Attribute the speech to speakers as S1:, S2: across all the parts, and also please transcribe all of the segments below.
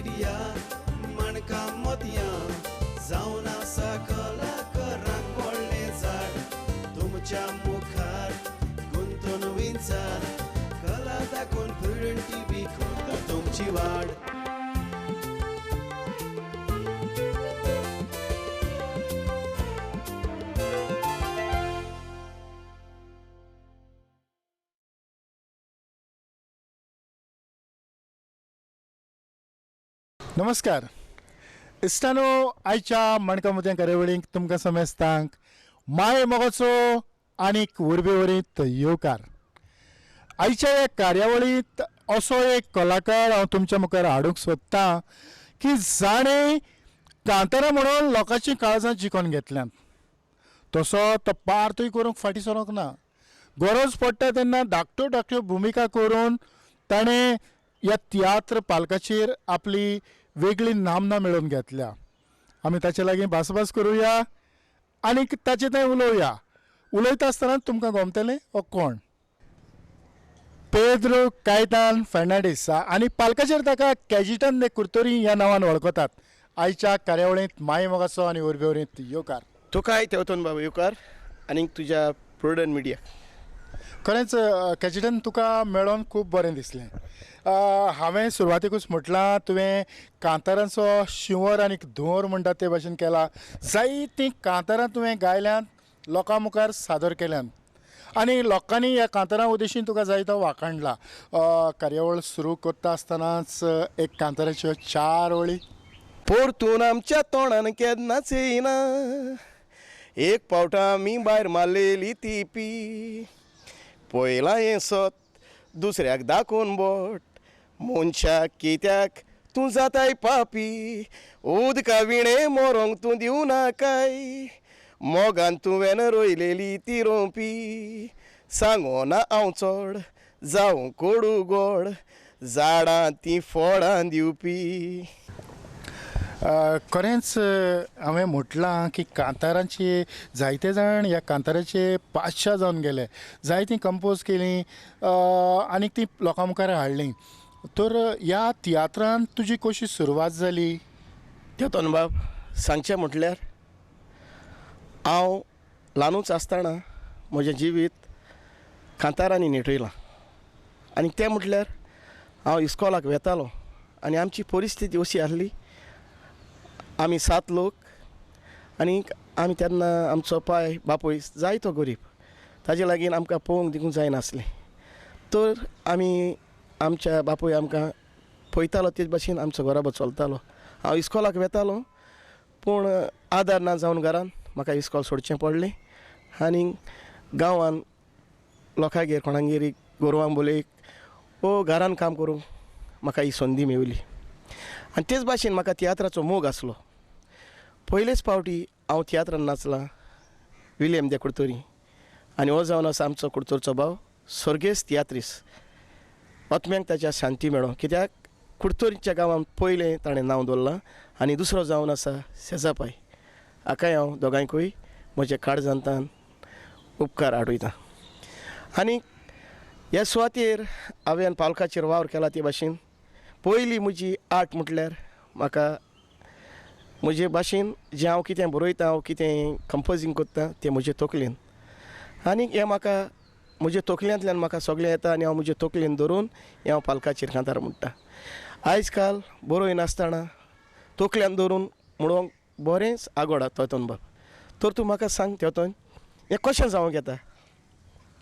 S1: Media माणकां मोतयां जावन आसा कलाकारांक व्हडलें झाड तुमच्या मुखार गुंतून विंचार कला दाखोवन प्रुडंट टीव्ही करता तुमची वाड.
S2: नमस्कार इश्टानो, आयच्या माणकां मोतयां कार्यावळीक तुमकां समेस्तांक माये मोगाचो आनीक उर्बेवरीत येवकार. आयच्या ह्या कार्यावळींत असो एक कलाकार हांव तुमच्या मुखार हाडूंक सोदतां की जाणें कांतारां म्हणून लोकांची काळजां जिखून घेतल्यांत. तसो तो पार्तूय करूंक फाटीं सरोंक ना. गरज पडटा तेन्ना धाकट्यो धाकट्यो भुमिका करून ताणें ह्या तियात्र पालकाचेर आपली वेगळी नामना मेळोवन घेतल्या. आमी ताचे लागीं भासाभास करुया आनी ताचे थंय उलोवया. उलयता आसतना तुमकां गमतलें हो कोण, पेद्रो कायतान फर्नांडीस आनी पालकाचेर ताका कॅजिटन दे कुर्तोरी ह्या नांवान वळखतात. आयच्या कार्यावळींत माये मोगाचो आनी उर्बेवरीत येवकार.
S3: तुकाय तेवतोन बाबा येवकार आनी तुज्या प्रुडंट मिडिया.
S2: खरेंच कॅजिटन तुका मेळोन खूब बरें दिसलें. हांवें सुरवातेकूच म्हटलां तुवें कांतारांचो शिंवर आनी धुंवर म्हणटा ते भाशेन केला. जायतीं कांतारां तुवें गायल्यांत, लोकां मुखार सादर केल्यांत आनी लोकांनी ह्या कांतारां उद्देशीन तुका जायतो वाखाणला. कार्यावळ सुरू करता आसतनाच एक कांताराच्यो चार ओळी.
S3: परतून आमच्या तोंडान केन्नाच येयना, एक पावट आमी भायर मारलेली ती पी, पयलां हें सत दुसऱ्याक दाखोवन बोट, मनशाक कित्याक तूं जाताय पापी, उदका विणें मोरोंक तूं दिवं नाकाय, मोगान तुवें रोयलेली ती रोंपी, सांगोना हांव चड जावं कोडू गोड, झाडां तीं फळां दिवपी.
S2: खरेंच हांवें म्हटलां की कांतारांची जायते जाण ह्या कांताराचे पातशा जावन गेले, जायतीं कंपोज केलीं आनी तीं लोकां मुखार हाडलीं. तर ह्या तियात्रान तुजी कशी सुरवात जाली?
S3: तेतोन बाब सांगचें म्हटल्यार हांव ल्हानूच आसतना म्हजें जिवीत कांतारांनी नेटयलां आनी तें म्हटल्यार हांव इस्कोलाक वेतालो आनी आमची परिस्थिती अशी आसली, आमी 7 लोक आनी आमी तेन्ना आमचो पाय बापूय जायतो गरीब, ताजे लागीं आमकां पळोवंक दिकूंक जायनासलें. तर आमी आमच्या बापूय आमकां पळयतालो तेच भाशेन आमचो घराबो चलतालो. हांव इस्कोलाक वेतालो पूण आदार ना जावन घरान म्हाका इस्कोल सोडचें पडलें आनी गांवान लोकांगेर कोणागेर गोरवां बोलयक वो घरान काम करूंक म्हाका ही संदी मेवली. आनी तेच भाशेन म्हाका तियात्राचो मोग आसलो. पयलेच पावटी हांव तियात्रान नाचलां विलियम दे कुर्तोरी आनी हो जावन आसा आमचो कुर्तोरचो भाव सर्गेस्त तियात्रीस, आत्म्याक ताच्या शांती मेळो, कित्याक कुर्तोरीच्या गांवांत पयलें ताणें नांव दवरलां. आनी दुसरो जावन आसा सेजापाय, हाकाय हांव दोगांयकूय म्हज्या काळजांतान उपकार आडयतां. आनी ह्या सुवातेर हांवें पालकाचेर वावर केला ते भाशेन पयली म्हजी आर्ट म्हटल्यार म्हाका म्हजे भाशेन जें हांव कितें बरयता, हांव कितें कंपोजींग करता तें म्हजे तकलेन, आनी हें म्हाका म्हजे तकल्यांतल्यान म्हाका सगळें येता आनी हांव म्हजे तकलेन धरून हें हांव पालकाचेर कांतार म्हणटा. आयज काल बरयनासतना तकल्यान धरून म्हणूंक बरेंच आगोड तेतोन बाब. तर तूं म्हाका सांग तेतोन हें कशें जावंक येता,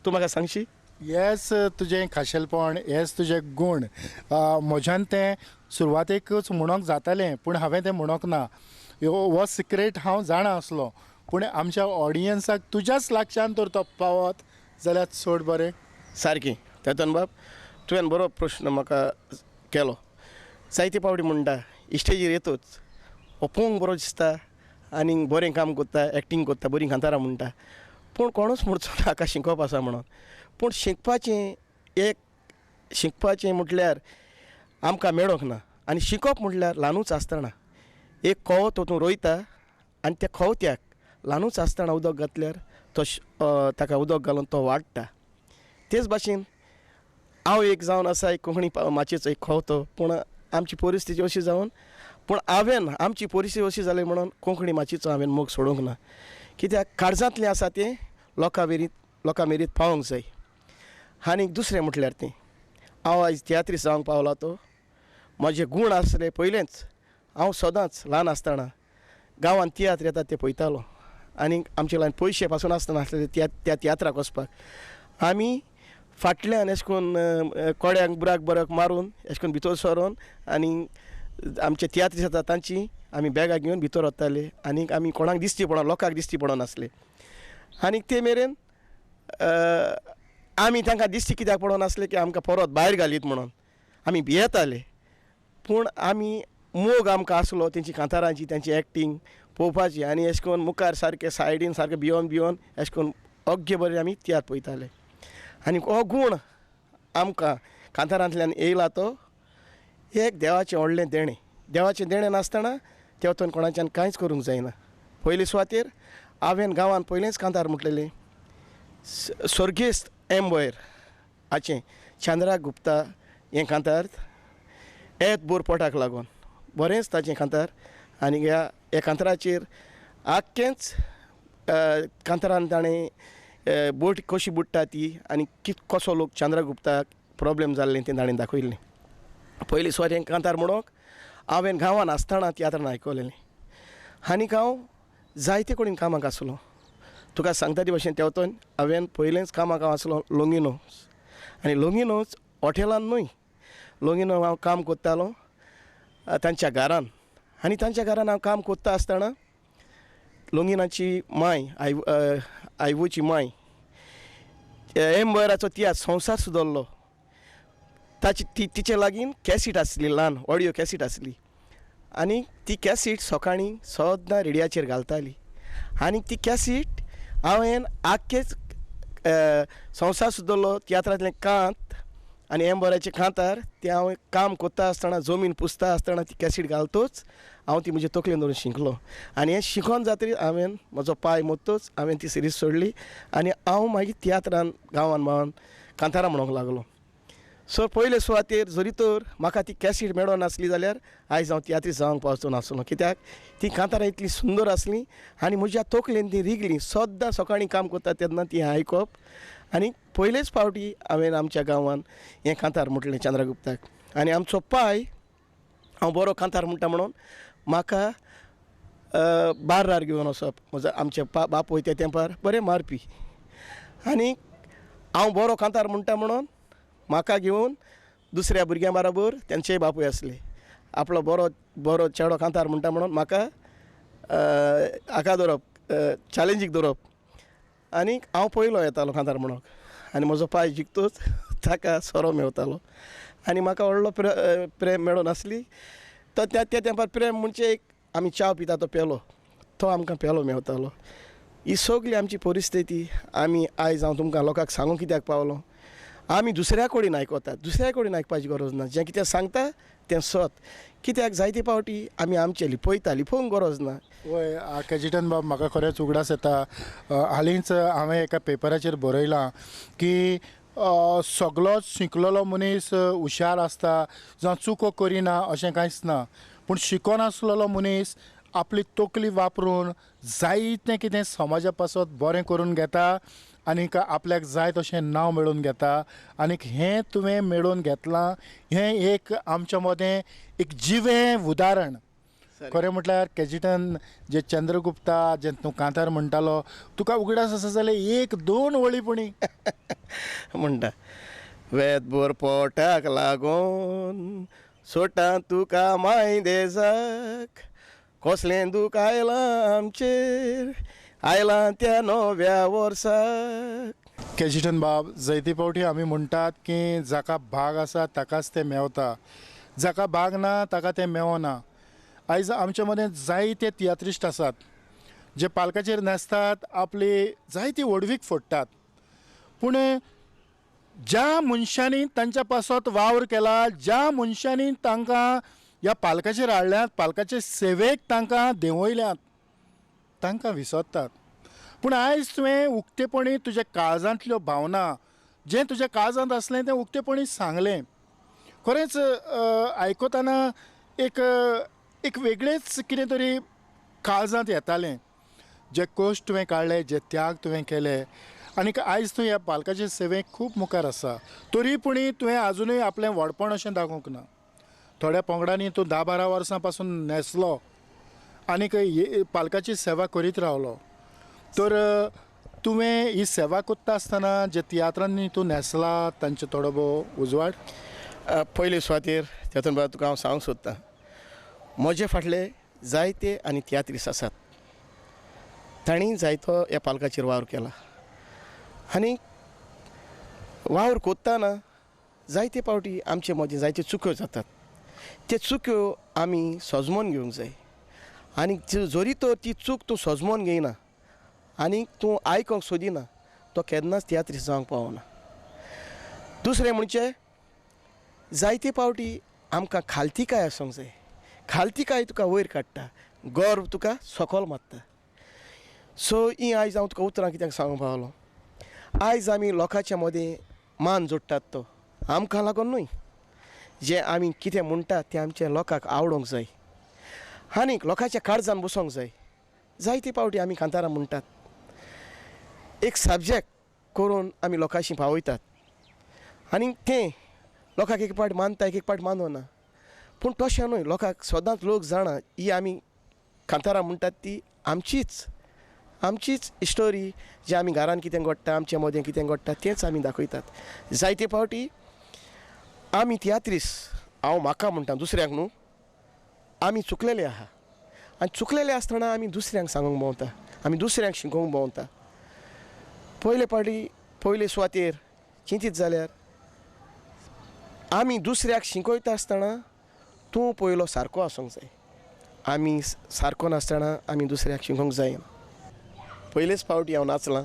S3: तूं म्हाका सांगशी?
S2: येस तुजें खाशेलपण, येस तुजें गूण. म्हज्यान तें सुरवातेकूच म्हणोंक जातालें पूण हांवें तें म्हणोंक ना. हो सिक्रेट हांव जाणा आसलो पूण आमच्या ऑडियन्साक तुज्याच लागच्यान तर तो पावत जाल्यार चड बरें.
S3: सारकें तेतोन बाब, तुवें बरो प्रश्न म्हाका केलो. जायते पावटी म्हणटा इस्टेजीर येतूच हो पळोवंक बरो दिसता आनी बरें काम करता, एक्टींग करता, बरीं कांतारां म्हणटा, पूण कोणूच म्हणचो ना हाका शिकोवप आसा म्हणून. पूण शिकपाचें एक शिकपाचें म्हटल्यार आमकां मेळोंक ना आनी शिकप म्हटल्यार ल्हानूच आसतना एक खो तो तूं रोयता आनी त्या खवत्याक ल्हानूच आसतना उदक घातल्यार तो ताका उदक घालून तो वाडटा. तेच भाशेन हांव एक जावन आसा एक कोंकणी माचयेचो एक खवतो, पूण आमची परिस्थिती अशी जावन पूण हांवें आमची परिस्थिती अशी जाली म्हणून कोंकणी माचयेचो हांवें मोग सोडूंक ना. कित्याक काळजांतलें आसा तें लोकां मेरेन पावोंक जाय. आनी दुसरें म्हटल्यार तें हांव आयज तियात्रीस्त जावंक पावला तो म्हजे गूण आसले पयलेंच. हांव सदांच ल्हान आसतना गांवांत तियात्र येता ते पळयतालो आनी आमचे लागीं पयशे पासून आसतना आसले त्या तियात्राक वचपाक आमी फाटल्यान अशें करून कोड्यांक बुराक बराक मारून अशें करून भितर सरोन आनी आमचे तियात्रीस्त येता तांची आमी बॅगां घेवन भितर वताले आनी आमी कोणाक दिसती पडना, लोकांक दिसती पडनासले. आनी ते मेरेन आमी तांकां दिसती कित्याक पडनासले की आमकां परत भायर घालीत म्हणून आमी भियेताले. पूण आमी मोग आमकां आसलो तेंची कांतारांची, तेंची एक्टींग पळोवपाची आनी अशें करून मुखार सारके सायडीन सारके भियोन भियोन अशें करून योग्य बरें आमी तियात्र पळयताले. आनी हो गूण आमकां कांतारांतल्यान येयला तो एक देवाचें व्हडलें देणें. देवाचें देणें नासतना तेवतून कोणाच्यान कांयच करूंक जायना. पयले सुवातेर हांवें गांवांत पयलेंच कांतार म्हटलेलें स्वर्गेस्त एम भोयर हाचें चंद्रा गुप्ता हें कांतार येत बोर पोटाक लागून बरेंच ताचें कांतार. आनी ह्या कांताराचेर आख्खेंच कांतारान ताणें बोट कशी बुडटा ती आनी कसो लोक चंद्रगुप्ताक प्रोब्लेम जाल्लें तें ताणें दाखयल्लें. पयली सुवात हें कांतार म्हणूंक हांवें गांवांत आसतना तियात्रान आयकलेलें. आनीक हांव जायते कडेन कामाक आसलो. तुका सांगता ते भशेन तेवतून हांवें पयलेंच कामाक हांव आसलो लोंगिनोज. आनी लोंगिनोज हॉटेलान न्हय, लोंगिनो हांव काम करतालो तांच्या घरान. आनी तांच्या घरान हांव काम करता आसतना लोंगिनाची माय आयवूची माय एम भोयराचो तियात्र संवसार सुदरलो ताची तिचे लागीं कॅसीट आसली, ल्हान ऑडियो कॅसीट आसली आनी ती कॅसीट सकाळीं सदां रेडियाचेर घालताली. आनी ती कॅसीट हांवें आख्खेच संवसार सुदरलो तियात्रांतलें कांत आनी एम भोयराचें कांतार तें हांव काम करता आसतना जमीन पुसता आसतना ती कॅसीट घालतोच हांव ती म्हजे तकलेन दवरून शिकलो. आनी हें शिकोन जातकीर हांवें म्हजो पांय मोडतोच हांवें ती सिरीज सोडली आनी हांव मागीर तियात्रान गांवान गांवान कांतारां म्हणूंक लागलो. सो पयले सुवातेर जरी तर म्हाका ती कॅसीट मेळोन नासली जाल्यार आयज हांव तियात्रीस्त जावंक पावचो नासलो. कित्याक ती कांतारां इतली सुंदर आसली आनी म्हज्या तकलेन ती रिगली. सद्दां सकाळीं काम करता तेन्ना ती आयकप. आनी पयलेच फावटी हांवें आमच्या गांवांत हें कांतार म्हटलें चंद्रगुप्ताक. आनी आमचो पाय हांव बरो कांतार म्हणटा म्हणून म्हाका बार्रार घेवन वचप. म्हजो आमचे बापूय त्या तेंपार बरें मारपी आनी हांव बरो कांतार म्हणटा म्हणून म्हाका घेवन दुसऱ्या भुरग्यां बराबर तेंचेय बापूय आसले आपलो बरो बरो चेडो कांतार म्हणटा म्हणून म्हाका हाका दवरप, चॅलेंजीक दवरप. आनी हांव पयलो येतालो कांतार म्हणूंक आनी म्हजो पांय जिखतोच ताका सोरो मेवतालो आनी म्हाका व्हडलो प्रेम मेळोन आसली. तो त्या तेंपार प्रेम म्हणजे एक आमी च्या पिता तो पेलो, तो आमकां पेलो मेवतालो. ही सगळी आमची परिस्थिती आमी आयज हांव तुमकां लोकांक सांगूंक कित्याक पावलो, आमी दुसऱ्या कडेन आयकतात, दुसऱ्या कडेन आयकपाची गरज ना. जें कितें सांगता तें सत. कित्याक जायते फावटी आमी आमचें लिपयता, लिपोवंक गरज ना.
S2: वय कॅजिटन बाब, म्हाका खरेंच उगडास येता हालींच हांवें एका पेपराचेर बरयलां की सगलोच शिकलेलो मनीस हुशार आसता, जावं चुको करिना अशें कांयच ना, पूण शिकोनासलेलो मनीस आपली तकली वापरून जायतें कितें समाजा पासत बरें करून घेता आनीक आपल्याक जाय तशें नांव मेळोवन घेता. आनीक हें तुवें मेळोवन घेतलां हें एक आमच्या मदें एक जिवें उदाहरण. खरें म्हटल्यार कॅजिटन जे चंद्रगुप्ता जे तूं कांतार म्हणटालो तुका उगडास आसा जाल्यार एक दोन वळी पुणी
S3: म्हणटा. वेतभर पोटाक लागून सोडटा तुका माय देजाक, कसलें दूख आयलां आमचेर आयलां त्या नव्या वर्साक.
S2: कॅजिटन बाब, जायते फावटी आमी म्हणटात की जाका भाग आसा ताकाच तें मेवता, जाका भाग ना ताका तें मेवना. आयज आमच्या मदें जायते तियात्रिस्ट आसात जे पालकाचेर न्हेसतात, आपली जायती व्हडवीक फोडटात, पूण ज्या मनशांनी तांच्या पासत वावर केला, ज्या मनशांनी तांकां ह्या पालकाचेर हाडल्यात, पालकाचे सेवेक तांकां देंवयल्यात, तांकां विसरतात. पूण आयज तुवें उक्तेपणी तुज्या काळजांतल्यो भावना, जें तुज्या काळजांत आसलें तें उक्तेपणी सांगलें. खरेंच आयकतना एक एक वेगळेंच कितें तरी काळजांत येतालें. जे कश्ट तुवें काडले, जे त्याग तुवें केले आनीक आयज तूं ह्या पालकाचे सेवेक खूब मुखार आसा, तरी पुणी तुवें आजुनूय आपलें व्हडपण अशें दाखोवंक ना. थोड्या पंगडांनी तूं 10-12 वर्सां पासून न्हेसलो आनीक पालकाची सेवा करीत रावलो. तर तुवें ही सेवा करता आसतना जे तियात्रांनी तूं न्हेसला तांचे थोडो भोव उजवाड.
S3: पयले सुवातेर तेतून भायर तुका हांव सांगूंक सोदतां, म्हजे फाटले जायते आनी तियात्रीस आसात, तांणी जायतो ह्या पालकाचेर वावर केला आनी वावर कोत्ताना जायते पावटी आमचे मदीं जायत्यो चुक्यो जातात, त्यो चुक्यो आमी सोजमोन घेवंक जाय आनी जरी तर ती चूक तूं सोजमोन घेयना आनी तूं आयकोंक सोदिना तो केन्नाच तियात्रीस जावंक पावना. दुसरें म्हणजे जायते पावटी आमकां खालतिकाय आसूंक जाय, खालतिकाय तुका वयर काडटा, गर्व तुका सकयल मारता. सो ही आयज हांव तुका उतरां कित्याक सांगूंक पावलो, आयज आमी लोकांच्या मदीं मान जोडटात तो आमकां लागून न्हय, जें आमी कितें म्हणटात तें आमच्या लोकांक आवडोंक जाय आनीक लोकांच्या काळजान बसोंक जाय. जायते पावटी आमी कांतारां म्हणटात, एक सब्जेक्ट करून आमी लोकांशी पावयतात आनी तें लोकांक एक पाट मानता, एक एक पाट मानना, पूण तशें न्हय, लोकांक सदांच लोक जाणा ही आमी कांतारां म्हणटात ती आमचीच आमचीच स्टोरी, जे आमी घरान कितें घडटा, आमचे मदें कितें घडटा तेंच आमी दाखयतात. जायते पावटी आमी तियात्रीस, हांव म्हाका म्हणटा दुसऱ्यांक न्हू, आमी चुकलेले आहा आनी चुकलेले आसतना आमी दुसऱ्यांक सांगूंक भोंवता, आमी दुसऱ्यांक शिकोवंक भोंवता. पयले पावटी पयले सुवातेर चिंतीत जाल्यार आमी दुसऱ्याक शिकयता आसतना तूं पयलो सारको आसूंक जाय, आमी सारको नासतना आमी दुसऱ्याक शिकोवंक जायना. पयलेच फावटी हांव नाचलां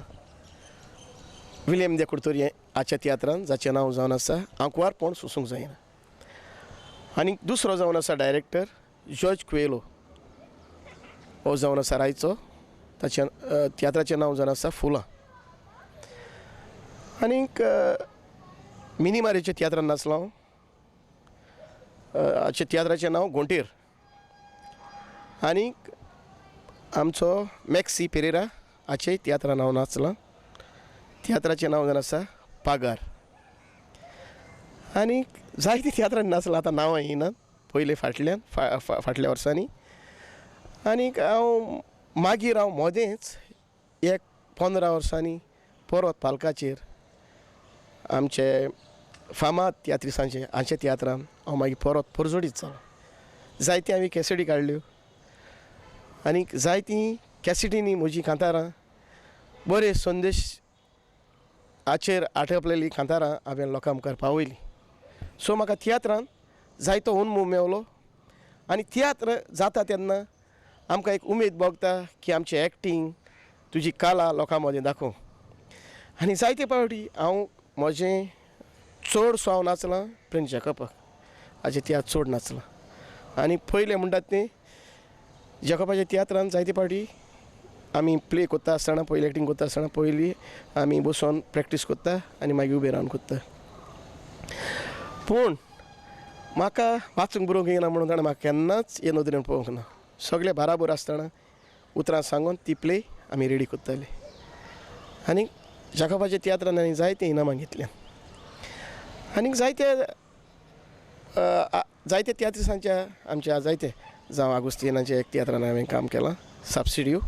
S3: विलियम दे कुडतरी हाच्या तियात्रान, जाचें नांव जावन आसा आंकवारपण सोसूंक जायना, आनी दुसरो जावन आसा डायरेक्टर जॉर्ज कुएलो, हो जावन आसा रायचो, ताचें तियात्राचें नांव जावन आसा फुलां. आनीक मिनीमारेच्या तियात्रान नाचलो हांव, हाच्या तियात्राचें नांव घोंटेर. आनीक आमचो मॅक्सी पेरेरा हाचेय तियात्रान हांव नाचलां, तियात्राचें नांव जावन आसा पागार. आनीक जायते तियात्रान नाचलां, आतां नांवां येयना पयले फाटल्यान फाटल्या वर्सांनी. आनीक हांव मागीर हांव मदेंच एक 15 वर्सांनी परत पालकाचेर आमचे फामाद तियात्रिसांचे हांच्या तियात्रान हांव मागीर परत परजोडीत जालो. जायती हांवें कॅसेटी काडल्यो आनीक जायतीं कॅसेटींनी म्हजीं कांतारां बरे संदेश हाचेर आटपलेलीं कांतारां हांवें लोकां मुखार पावयलीं. सो म्हाका तियात्रान जायतो अनुभव मेवलो आनी तियात्र जाता तेन्ना आमकां एक उमेद भोगता की आमचें एक्टींग, तुजी कला लोकां मदीं दाखोवं. आनी जायते पावटी हांव म्हजें चडसो हांव नाचलां प्रिन्स जेकबाक, हाजे तियात्र चड नाचलां. आनी पयलें म्हणटात तें जेकबाच्या तियात्रान जायते पावटी आमी प्ले करता आसतना, पयलीं एक्टींग करता आसतना पयलीं आमी बसोन प्रॅक्टीस करता आनी मागीर उबे रावन करता. पूण म्हाका वाचूंक बरोवंक येना म्हणून ताणें म्हाका केन्नाच हे नदरेन पळोवंक ना, सगळे बाराबर आसतना उतरां सांगून ती प्ले आमी रेडी करताले. आनी जेकबाच्या तियात्रान आनी जायते इनामां घेतल्या आनीक जायते जायते तियात्रिसांच्या आमच्या जायते जावं आगुस्तिनाच्या एक तियात्रान हांवें काम केलां सबसिडियो,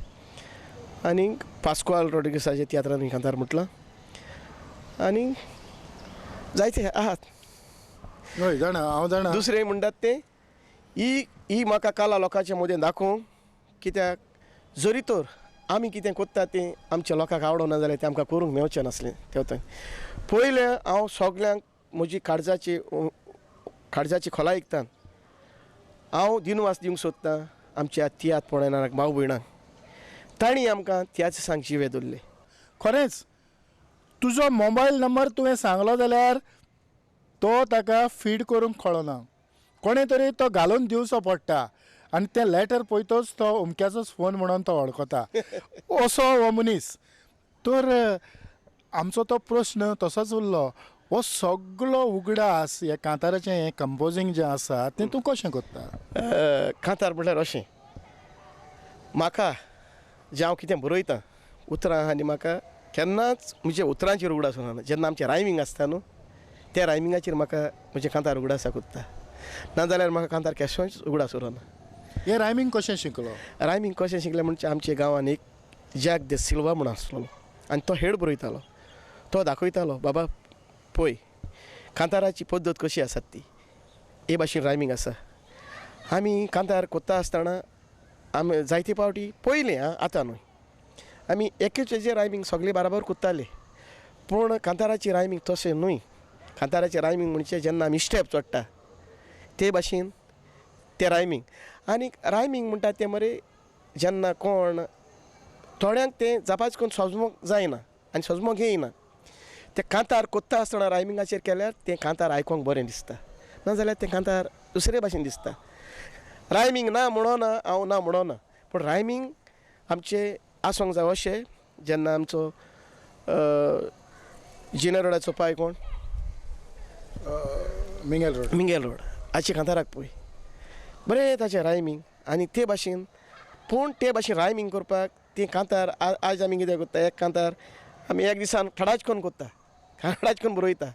S3: आनीक पास्कोआल रोड्रिगसाच्या तियात्रान कांतार म्हटलां, आनी जायते आहात.
S2: हय जाणा, हांव जाणा.
S3: दुसरें म्हणटात तें ही ही म्हाका कला लोकांच्या मदें दाखोवंक, कित्याक जरी तर आमी कितें करता तें आमच्या लोकांक आवडना जाल्यार तें आमकां करूंक मेवचें नासलें. तें पयलें हांव सगल्यांक म्हजी काळजाची काळजाची खोलायकतान हांव दिनवास दिवंक सोदतां आमच्या तियात्र पळयणाराक भाव भयणांक, तांणी आमकां तियात्रांक जिवे दवरले.
S2: खरेंच तुजो मोबायल नंबर तुवें सांगलो जाल्यार तो ताका फीड करूंक कळना, कोणें तरी तो घालून दिवचो पडटा आनी तें लॅटर पळयतच तो अमक्याचोच फोन म्हणून तो वळखता असो हो मनीस. तर आमचो तो प्रश्न तसोच उरलो, हो सगळो उगडास ह्या कांताराचें हें कंपोजींग जें आसा तें तूं कशें करता?
S3: कांतार म्हळ्यार अशें म्हाका जें हांव कितें बरयतां उतरां आनी म्हाका केन्नाच म्हज्या उतरांचेर उगडास उरना. जेन्ना आमचें रायमींग आसता न्हू त्या रायमिंगाचेर म्हाका म्हजें कांतार उगडासाक उरता, नाजाल्यार म्हाका कांतार केन्नाच उगडास उरना.
S2: हें रायमींग कशें शिकलो?
S3: रायमींग कशें शिकलें म्हणजे आमच्या गांवांत एक जॅक दे सिल्वा म्हूण आसलेलो आनी तो हेड बरयतालो. तो दाखयतालो, बाबा पळय कांताराची पद्दत कशी आसा ती, हे भाशेन रायमींग आसा. आमी कांतार कोत्ता आसतना आमी जायते पावटी पयलीं आं, आतां न्हय, आमी एकेच हेजेर रायमींग सगळें बाराबर कोत्ताले. पूण कांताराची रायमींग तशें न्हय. कांताराचें रायमींग म्हणजे जेन्ना आमी स्टेप चडटा ते भाशेन तें रायमींग. आनी रायमींग म्हणटा तें मरे जेन्ना कोण थोड्यांक तें जापाच कोण सजमोंक जायना आनी सजमोंक येयना, तें कांतार कोत्ता आसतना रायमिंगाचेर केल्यार तें कांतार आयकोंक बरें दिसता, नाजाल्यार तें कांतार दुसरे भाशेन दिसता. रायमींग ना म्हणोना हांव, ना म्हणोना, पूण रायमींग आमचें आसूंक जाय अशें जेन्ना आमचो जिना रोडाचो पाय कोण
S2: मिंगेल रोड,
S3: मिंगेल रोड हाचे कांताराक पळय बरें ताचें रायमींग आनी ते भाशेन. पूण ते भाशेन रायमींग करपाक तें कांतार आयज आमी कितें करता, एक कांतार आमी एक दिसान ठडाच करून कोत्ता, ठडाच करून बरयता.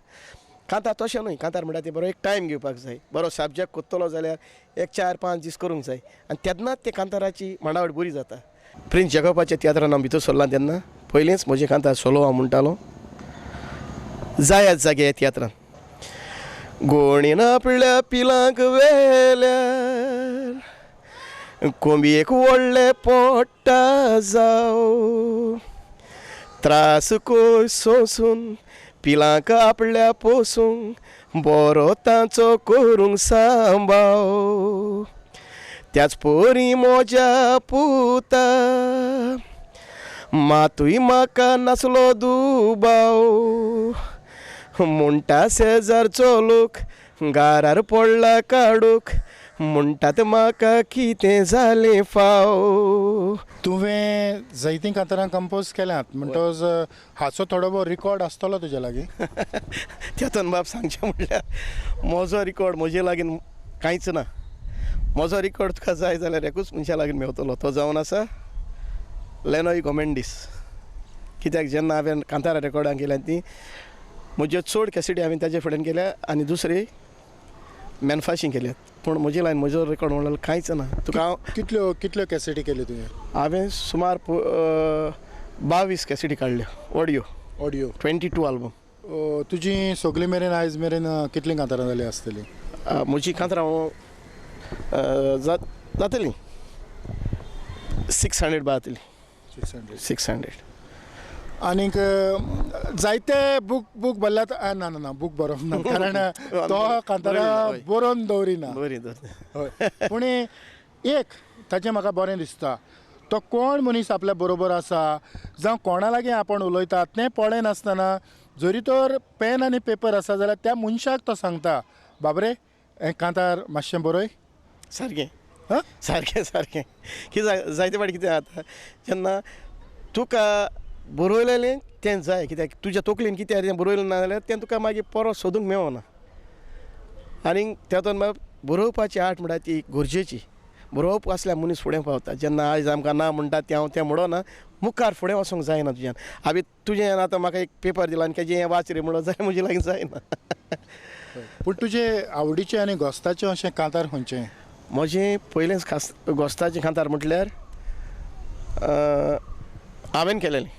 S3: कांतार तशें न्हय, कांतार म्हणटा तें बरो एक टायम घेवपाक जाय, बरो सब्जॅक्ट कोत्तलो जाल्यार एक 4-5 दीस करूंक जाय आनी तेन्नाच ते कांताराची मांडावळ बरी जाता. प्रिन्स जेकोबाच्या तियात्रान हांव भितर सरलां तेन्ना पयलींच म्हजें कांतार सोलो हांव म्हणटालो, जायात जागे ह्या तियात्रान. गोणीन आपल्या पिलांक वेल्यार कोंबयेक व्हडलें पोटा जावं, त्रास कोय सोंसून पिलांक आपल्या पोसूंक बरो तांचो करूंक सांबाव, त्याच परी म्हज्या पुता मातूय म्हाका नासलो दुबाव, म्हणटा शेजारचो लोक गारार पडला काडूक, म्हणटात म्हाका कितें जालें फाव.
S2: तुवें जायतीं कांतारां कंपोज केल्यांत म्हणटकच हाचो थोडो भोव रिकॉर्ड आसतलो तुज्या लागीं?
S3: तेतून बाब सांगचें म्हणल्यार म्हजो रिकॉर्ड म्हजे लागीं कांयच ना. म्हजो रिकॉर्ड तुका जाय जाल्यार एकूच मनशा लागीं मेवतलो, तो जावन आसा लेनोय गोमेंडीस. कित्याक जेन्ना हांवें कांतारां रेकॉर्डां केल्यां तीं म्हज्यो चड कॅसिटी हांवें ताजे फुड्यान केल्या आनी दुसरी मॅनफाशीं केल्यात, पूण म्हजे लायन म्हजो रेकॉर्ड म्हणल्यार कांयच ना. तुका हांव
S2: कितल्यो कितल्यो कॅसेटी केल्यो तुवें?
S3: हांवें सुमार 22 कॅसेटी काडल्यो ऑडियो,
S2: ऑडियो
S3: 22 आल्बम.
S2: तुजी सगळीं मेरेन आयज मेरेन कितलीं कांतारां जालीं आसतलीं?
S3: म्हजी कांतारां जातलीं 600 जातलीं. 600.
S2: आनीक जायते बूक बूक भरल्यात? ना ना ना, बूक बरोवंक ना, कारण तो कांतारां बरोवन दवरिना. हय, पूण एक ताचें म्हाका बरें दिसता, तो कोण मनीस आपल्या बरोबर आसा जावं कोणा लागीं आपूण उलयता तें पळयनासतना जरी तर पेन आनी पेपर आसा जाल्यार त्या मनशाक तो सांगता, बाबरे हें कांतार मातशें बरय.
S3: सारकें, सारकें सारकें. कितें जायते फावटी कितें जाता जेन्ना तुका बरयलेलें तें जाय, कित्याक तुज्या तकलेन कितें तें बरयलें ना जाल्यार तें तुका मागीर परत सोदूंक मेळना. आनी तेतून मागीर बरोवपाची आर्ट म्हणटा ती गरजेची. बरोवप आसल्यार मनीस फुडें पावता. जेन्ना आयज आमकां ना म्हणटा तें हांव तें म्हणना, मुखार फुडें वचूंक जायना तुज्यान. हांवें तुजें आतां म्हाका एक पेपर दिला आनी तेजें हें वाच रे म्हणून जाल्यार म्हजे लागीं जायना.
S2: पूण तुजें आवडीचें आनी गोस्ताचें अशें कांतार खंयचें?
S3: म्हजें पयलेंच खास गोस्ताचें कांतार म्हटल्यार हांवें केलेलें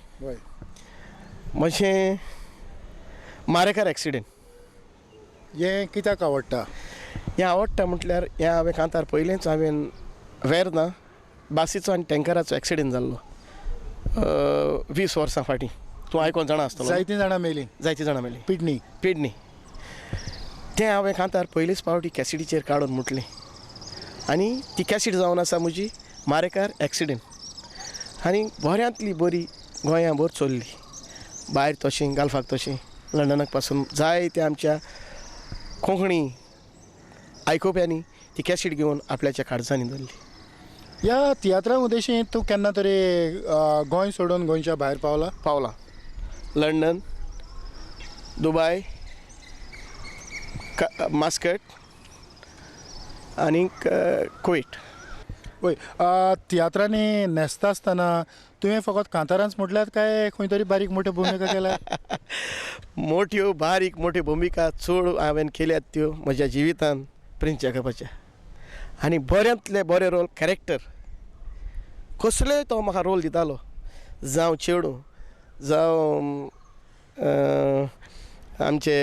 S3: म्हजें मारेकार एक्सिडेंट.
S2: हें कित्याक आवडटा?
S3: हें आवडटा म्हटल्यार हें हांवें कांतार पयलेंच हांवें वेर्ना बासीचो आनी टँकराचो एक्सिडेंट जाल्लो 20 वर्सां फाटीं. तूं आयकोन जाणा आसतलो.
S2: जायतीं जाणां मेलीं.
S3: जायतीं जाणां मेलीं.
S2: पिडणी.
S3: पिडणी. तें हांवें कांतार पयलींच पावटी कॅसिटीचेर काडून म्हटलें आनी ती कॅसिट जावन आसा म्हजी मारेकार एक्सिडेंट. आनी बऱ्यांतली बरी गोंया भर चल्ली, भायर तशें गाल्फाक तशें लंडनाक पासून जायते आमच्या कोंकणी आयकुप्यांनी ती कॅसीट घेवन आपल्याच्या काळजांनी धरली.
S2: ह्या तियात्रा उद्देशी तूं केन्ना तरी गोंय सोडून गोंयच्या भायर पावला?
S3: पावला. London, Dubai, मास्कट आनीक कोयट.
S2: वय, तियात्रांनी न्हेसता आसतना तुवें फकत कांतारांच म्हटल्यार काय खंय तरी बारीक मोट्यो भुमिका केल्या?
S3: मोट्यो बारीक मोट्यो भुमिका चड हांवें केल्यात त्यो म्हज्या जिवितान प्रिन्स जॅकबाच्या. आनी बऱ्यांतले बरे रोल कॅरेक्टर कसलेय तो म्हाका रोल दितालो, जावं चेडूं, जावं आमचे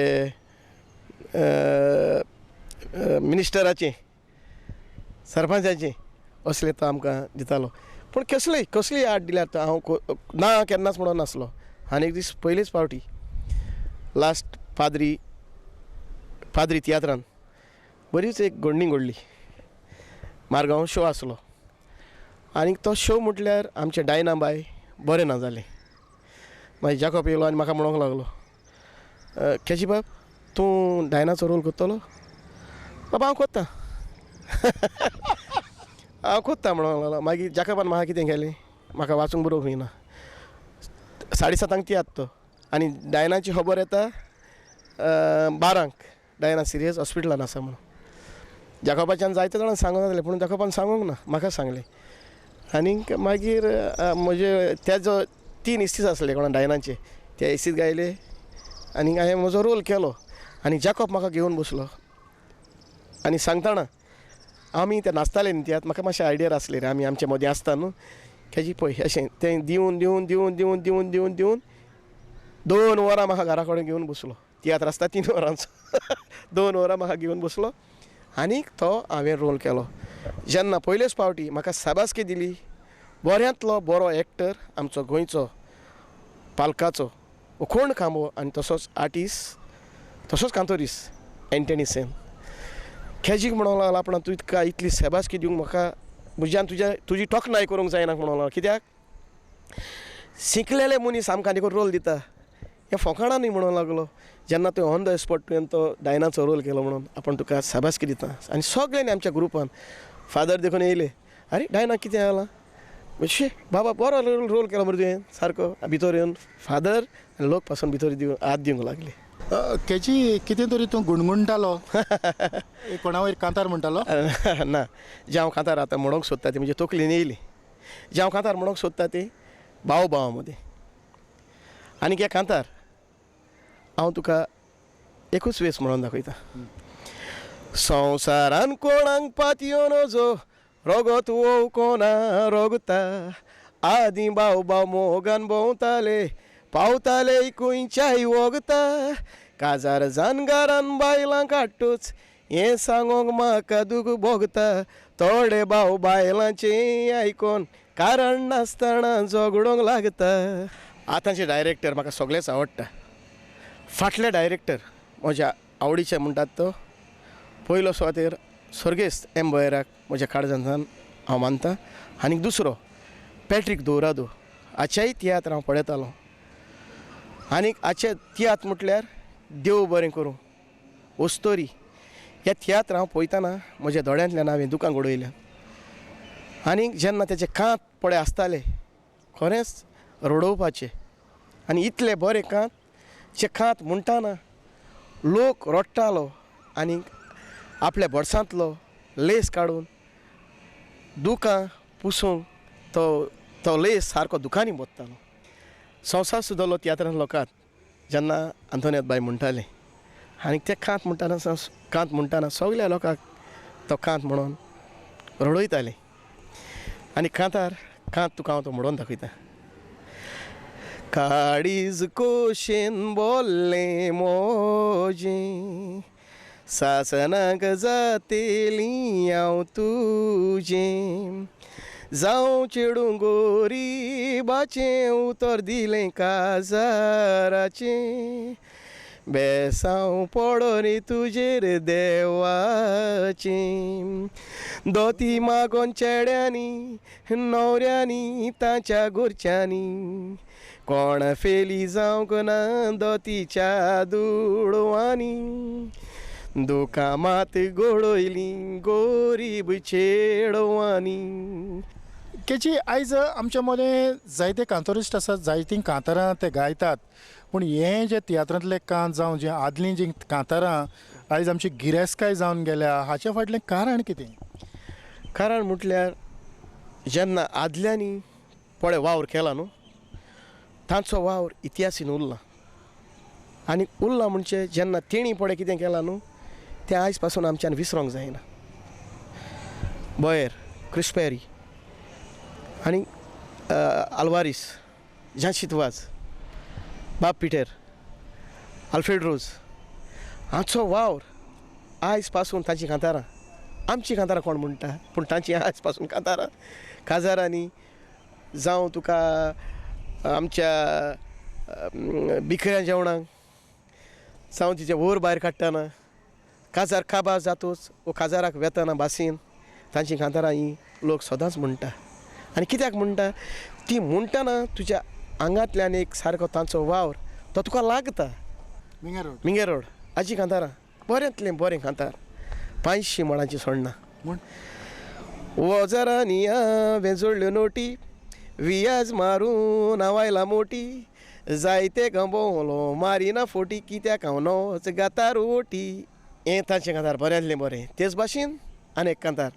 S3: मिनिस्टराचें, सरपंचाचें, असले तो आमकां दितालो. पूण कसलेय कसलीय आर्ट दिल्यार तो हांव ना केन्नाच म्हणून नासलो. आनी एक दीस पयलेच पावटी लास्ट पाद्री पाद्री तियात्रान बरीच एक घडणी घडली. मारगांव शो आसलो आनी तो शो म्हटल्यार आमचें डायना बाय बरें ना जालें. मागीर जाकोब येयलो आनी म्हाका म्हणूंक लागलो, केजी बाब तूं डायनाचो रोल करतलो? बाबा हांव कोत्ता हांव कोत्ता म्हणूंक लागलो. मागीर जाकोबान म्हाका कितें केलें, म्हाका वाचूंक बरोवंक येना. 7:30 तियात्र तो आनी डायनाची खबर येता 12:00, डायना सिरियस हॉस्पिटलान आसा म्हणून. जाकोबाच्यान जायते जाणांक सांगूंक जालें पूण जाकोबान सांगूंक ना, म्हाका सांगलें. आनीक मागीर म्हजे तेजो 3 इस्तीस आसले कोणा डायनाचे, ते इस्तीस गायले आनी हांवें म्हजो रोल केलो. आनी जाकोब म्हाका घेवन बसलो आनी सांगतना आमी ते नाचताले न्ही तियात्र, म्हाका मातशें आयडिया आसले रे, आमी आमचे मदीं आसता न्हू तेजी पळय अशें तें दिवन दिवन दिवन दिवन दिवन दिवन दिवन 2 वरां म्हाका घरा कडेन घेवन बसलो. तियात्र आसता 3 वरांचो 2 वरां म्हाका घेवन बसलो आनीक तो हांवें रोल केलो. जेन्ना पयलेच पावटी म्हाका शाबासकी दिली बऱ्यांतलो बरो एक्टर आमचो गोंयचो पालकाचो कोण खांबो आनी तसोच आर्टिस्ट तसोच कांतोरीस एंटनी सेन. खेजीक म्हणूंक लागलो आपणाक तूं इतका इतली शाबासकी दिवंक म्हाका म्हज्यान तुज्या तुजी तोखणाय करूंक जायना म्हणूंक लागलो. कित्याक शिकलेले मनीस आमकां आनी रोल दिता हें फोकाणां न्ही म्हणूंक लागलो. जेन्ना तुवें ऑन the spot तुवें तो डायनाचो रोल केलो म्हणून आपूण तुका शाबासकी दिता. आनी सगळ्यांनी आमच्या ग्रुपान फादर देखून येयले, आरे डायना कितें जालां, शी बाबा बरो रोल केलो मरे तुवें सारको. भितर येवन फादर आनी लोक पासून भितर दिवन हात दिवंक लागले.
S2: केजी कितें तरी तूं गुणगुणटालो, कोणा वयर कांतार म्हणटालो?
S3: ना, जें हांव कांतार आतां म्हणूंक सोदता ती म्हजी तकलीन येयली. जें हांव कांतार म्हणूंक सोदता ती भाव भावा मदीं. आनीक एक कांतार हांव तुका एकूच वेस म्हणून दाखयता. संवसारान कोणाक पातयो नजो रगत वोवकोना रगता, आदीं भाव भाव मोगान भोंवताले पावताले खंयच्याय वोगता, काजार जानगारान बायलां काडटूच हें सांगोंक म्हाका दूख भोगता, थोडे भाव बायलांचें आयकोन कारण नासतना झगडोंक लागता. आतांचे डायरेक्टर म्हाका सगळेच आवडटा. फाटले डायरेक्टर म्हज्या आवडीचे म्हणटात तो पयलो सुवातेर स्वर्गेस्त एम बोयराक म्हज्या काळजांतल्यान हांव मानता. आनी दुसरो पॅट्रीक दोरादो, हाचेय तियात्र हांव पळयतालो. आनीक हाचे तियात्र म्हटल्यार देव बरें करूं, ओस्तोरी ह्या तियात्र हांव पळयतना म्हज्या दोळ्यांतल्यान हांवें दुकां गडयल्यात. आनीक जेन्ना तेचे कांत पळय आसताले खरेंच रडोवपाचे, आनी इतले बरे कांत जे कांत म्हणटाना लोक रडटालो आनी आपल्या बोर्सांतलो लेस काडून दुकां पुसूंक तो तो लेस सारको दुकांनी भरतालो. संवसार सुदरलो तियात्रांतलो लोकांत जेन्ना आंतोनियत बाय म्हणटाले आनी ते कांत म्हणटाना कांत म्हणटाना सगल्या लोकांक तो कांत म्हणून रडयताले. आनी कांतार कांत तुका हांव तो म्हणून दाखयता. काळीज कोशेन बोल्लें मोजें सासनाक जातेली हांव तुजें, जावं चेडूं गोरिबाचें उतर दिलें काजाराचें, बेसांव पडो रे तुजेर देवाचें, दोती मागोन चेड्यांनी न्हवऱ्यांनी ताच्या घरच्यांनी, कोण फेली जावंक ना दोतीच्या दुडवांनी, दुकां मात गोडयलीं गोरीब चेडवांनी.
S2: केची आयज आमच्या मदें जायते कांतोरिस्ट आसात, जायतीं कांतारां ते गायतात, पूण हें जे तियात्रांतले कांत जावं जे आदलीं जीं कांतारां आयज आमची गिरेस्तकाय जावन गेल्या. हाचे फाटलें कारण कितें?
S3: कारण म्हटल्यार जेन्ना आदल्यांनी पळय वावर केला न्हू, तांचो वावर इतिहासीन उरला आनी उरला म्हणजे जेन्ना तेणी पळय कितें केलां न्हू तें आयज पासून आमच्यान विसरोंक जायना. बोयर, क्रिस्पेरी आनी आल्वारीस, झांशीत वाज, बाब पिटर, आल्फ्रेड रोज हांचो वावर आयज पासून तांची कांतारां, आमची कांतारां कोण म्हणटा पूण तांची आयज पासून कांतारां काजारांनी जावं तुका आमच्या बिकऱ्यां जेवणाक जावं तिचे वोर भायर काडटना काजार काबार जातूच वो काजाराक वेतना बासीन तांची कांतारां ही लोक सदांच म्हणटा. आनी कित्याक म्हणटा ती म्हणटना तुज्या आंगांतल्यान एक सारको तांचो वावर तो तुका लागता. मिंगे रोड आजी कांतारां बऱ्यांतलें बरें कांतार, 500 मणाची सोडना. वजरांनी हांवें जोडल्यो नोटी, वियाज मारून हांव आयला मोटी, जायते गंबोलो मारिना फोटी, कित्याक हांव नोच गातार ओटी. हें तांचें कांतार बऱ्यांतलें बरें. तेच भाशेन आनी एक कांतार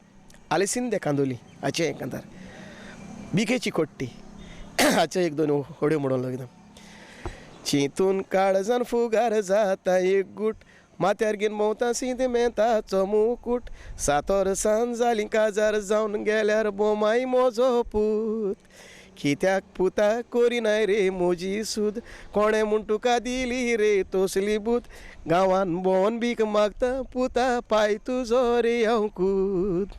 S3: आलेसीन दे कांदोली हाचें एक कांतार, बिकेची कोट्टी हाचें एक दोन होड्यो म्हणून एकदम. चिंतून काळजान फुगार जाता एक गूट, माथ्यार घेवन भोंवता सीद मेताचो मुकूट, 7 वर्सां जालीं काजार जावन गेल्यार बोमाय म्हजो पूत, कित्याक पुता करिनाय रे म्हजी सूद, कोणें म्हूण तुका दिली रे तसली बूत, गांवान भोंवन भीक मागता पुता पाय तुजो रे हांव कूद,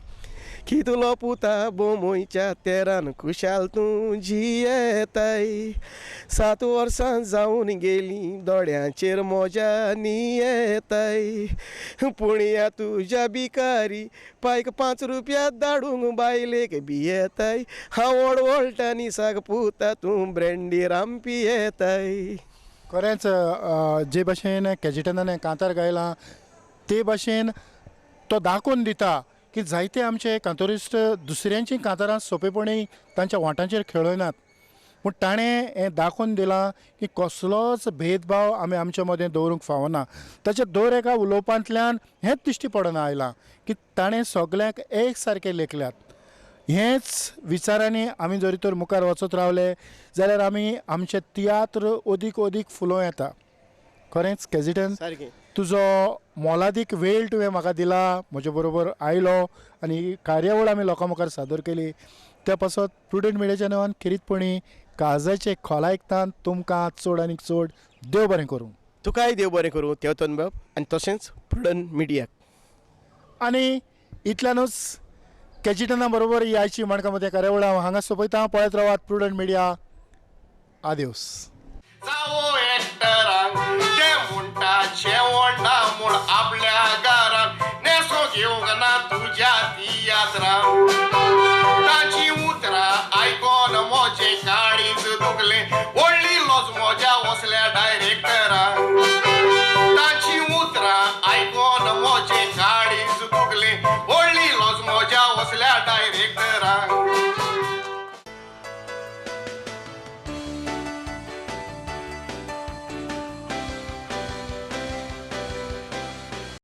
S3: कितलो पुता बोमोयच्या तेरान खुशाल तूं जियेताय, 7 वर्सां जावन गेलीं दोळ्यांचेर म्हज्या नियेताय, पूण ह्या तुज्या भिकारी पायक 5 रुपया धाडूंक बायलेक भियेताय, हांव वळवळटा निसाक पुता तूं ब्रँडी राम पियेताय.
S2: खरेंच जे भाशेन कॅजिटनान कांतार गायलां ते भाशेन तो दाखोवन दिता की जायते आमचे कांतोरिस्ट दुसऱ्यांची कांतारां सोंपेपणी तांच्या वांटांचेर खेळयनात, पूण ताणें हें दाखोवन दिलां की कसलोच भेदभाव आमी आमच्या मदें दवरूंक फावना. ताच्या दर एका उलोवपांतल्यान हेंच दिश्टी पडना आयलां की ताणें सगल्यांक एक सारकें लेखल्यात. हेंच विचारांनी आमी जरी तर मुखार वचत रावले जाल्यार आमी आमचे तियात्र अदीक अदीक फुलोवं येता. खरेंच कॅजिटन, तुजो मोलादीक वेळ तुवें म्हाका दिला, म्हजे बरोबर आयलो आनी ही कार्यावळ आमी लोकां मुखार सादर केली त्या पासत प्रुडंट मिडियाच्या नांवान खेरीतपणी काळजाचे खोलायकतान तुमकां चड आनी चड देव बरें करूं.
S3: तुकाय देव बरें करूं तेवतन बाब, आनी तशेंच प्रुडंट मिडियाक.
S2: आनी इतल्यानूच कॅजिटना बरोबर ही आयची माणकां मदें कार्यावळ हांव हांगा सोंपयता. पळयत रावात प्रुडंट मिडिया. आदेवस.